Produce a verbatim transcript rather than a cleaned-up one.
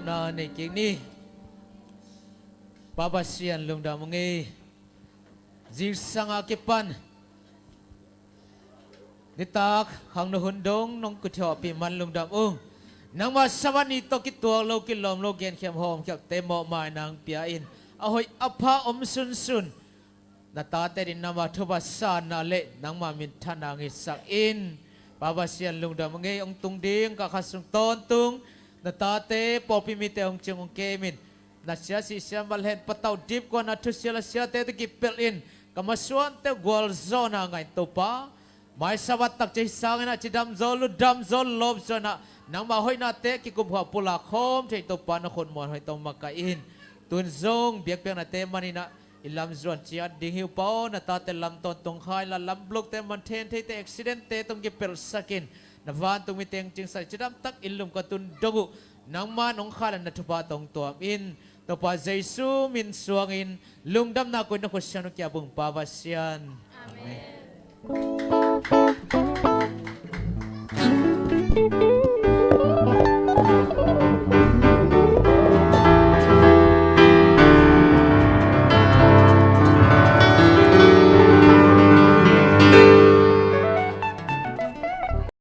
Na nei kik ni. Pa Pasian lungdam ung ei. Zingsang a kipan nitak khangno hun dong nong kuthiawhpih man lungdam ung. Nangma Sabbath ni tawh kituak lo kilawm lo genkhiam hawmkhiatte mawhmai nang pia in a hoih a pha om sunsun na tate din nama thupha sanna le nangma minthanna ngitsak in. Pa Pasian lungdam ung ei. Hong tung ding ka kha sung tawntung na tate pawlpi mite hong cing hong kem in. Na sia sih sia malhen patauh dip kuan a thusia la siate tawh kipelh in ka masuante gualzawhna ngaih Topa. Mai Sabbath tak cei sangin ah cidam zaw lutdam zaw lawp zaw in ah nangma hoihnate kikum khuah pulak khawm thei Topa na khut muan hoih tawh makaih in. Tun zong biakpiaknate manin ah i lam zuan ciat ding hi uh Pa aw. Na tate lam tawntung kha in la lam blokte man then theite accidentte tawh kipelhsak in na vantung mite hong cingsak cidam tak in lum ka tun dong uh. Nangma nong khalan na thupha tawh hong tuam in. Topa Jesu min suangin lungdamna koih na khut sian uh kia bung Pa Pasian. Amen.